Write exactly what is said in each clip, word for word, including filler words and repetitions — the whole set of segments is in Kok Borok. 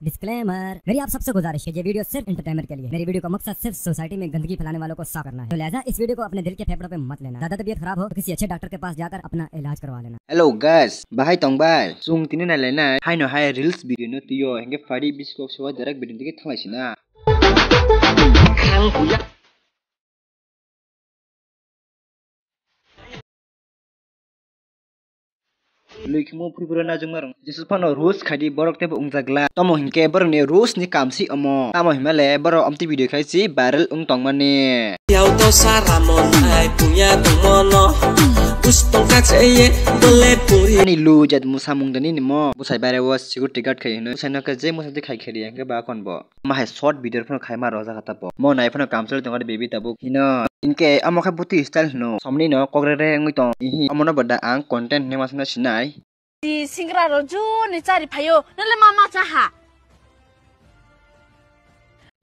डिस्क्लेमर, मेरी आप सबसे गुजारिश है, ये वीडियो सिर्फ एंटरटेनमेंट के लिए। मेरी वीडियो का मकसद सिर्फ सोसाइटी में गंदगी फैलाने वालों को साफ करना है, तो लिहाजा इस वीडियो को अपने दिल के फेफड़ों पे मत लेना। ज्यादा तबीयत खराब हो तो किसी अच्छे डॉक्टर के पास जाकर अपना इलाज करवा लेना। Hello guys, bahai tongbai? Chwng tini nailainai haino hai reels video no twiyo, hinkhe phadi biskok sewa direct video digi thanglai sina. Lwi khimo phuri phuri najwkma rok. Jesu phano roast khaidi borok teibo wngjakla. Tomo hinkhe borokni roast ni kam si omo. Tamo hinmale borok amtwi video khai si viral wng tongmani. Yau to sara mon ai puya tongmono. Us tongka cheye bole puri. Ani lu jat musa mungdani nimo. Bwsai bare o security guard khai hino. Bwsai no khe je musa twi khai kheri hinkhe ba kon bo. Ma hai short video phano khaima rojak kha ta bo. Mo nai phano kamchwlwi tongo de baby tabuk hino. Hinkhe amo khe buti style hino. Somni no kok re re wngwi tong. Ihi omo no bo da ang content hinwi ma sino sinai. Di singra ro ju ni chari phaio. Nole ma ma cha ha.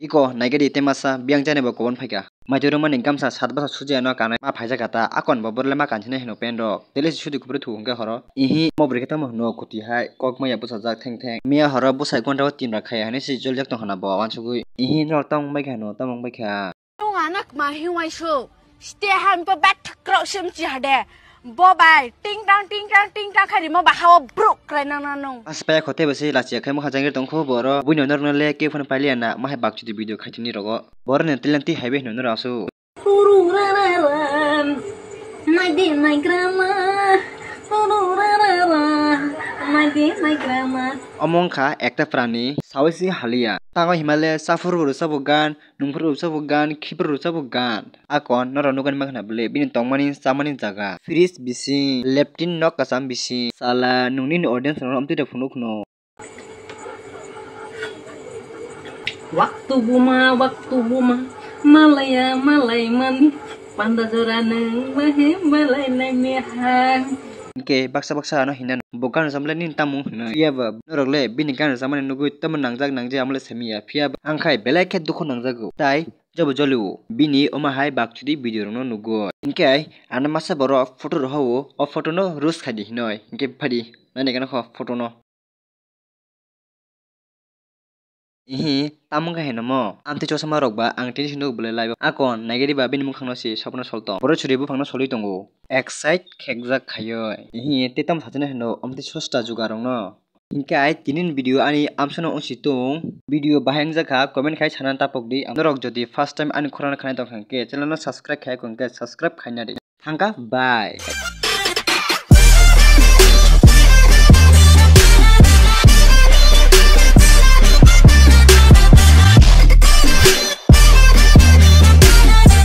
Iko naigadi te masa biyang jani bo kobon phaika. Maitwi rwmani gamsa sat basa suji ano kanai ma phaijak kha ta. Akon bo borle ma kanchina hino pen rok. Tele si sudi kubri thu hwnkhe horo. Ihi mo bwrwi khe tamo hino kuti hai kok maya bwsajak theng theng. Miya horo bwsai gonta o tin rak khaya hinwi si joljak tong hana bo wansugwi. Ihi norok tamo wngbai kha hino tamo wngbai kha. Nung ano kma hiwai su. Ste han po bat krok sim chi hade. Bo bai ting tang ting tang ting tang khari mo ba hawa bruk krai nang nang nung. As paya khote basi lachi akhai mo hajang ir tongkho boro. Buino norno le ke phone paili ana ma hai bakchudi video khaitini rogo. Boro ne tilanti haibe hino nor asu. Uru ra ra ra. My day, my grandma. Uru ra ra ra. My day, my grandma. Omo wngkha ekta prani, sawi si haliya. Tango himale, saphuru rwchapbo gan, nungphuru rwchapbo gan, khiphuru rwchapbo gan. Akon norok nukani mankha na bwle, bini tongmani chamani jaga. Fridge bising, leptin nok kwcham bising. Sala, nung nini audience rokno amtwi rok phunuk no. Waktu buma, waktu buma, malaya, malai mani, panda jora nung bahe malai nai meha. Hinkhe baksa baksa ano hinna bo gan rwchapmale nini tamo hino. Phiya ba norok le bini gan rwchapmani nugwi tamo nangjak nangji amole samiya. Phiya ba ang khai belai khe dukhu nangjago. Tai jobo jolio bini omo hai bakchudi video rokno nugo. Hinkhe ano masa borok photo rohao, o photo no roast khaidi hinoi. Hinkhe phadi nani gana kho photo no. Ihi, tamo khe heno mo? Amtwi chosma rok ba ang tini sindok belai laibo. Akon, naigari ba bini mukhang no se sabno sol tong. Boro churi buphang no solwi tongo. Excite khekjak khayo. Ihi, tei tamo sachana heno, amtwi sosta juga rok no. Hinkhe ai tini ni video ani amsano wngsi tong. Video bahai wngjakha, comment khai sana tapok di. Norok jodi first time ani khorang khana tongkha hinkhe channel no subscribe khai kongkhe subscribe khaina di. Thangkha, bye.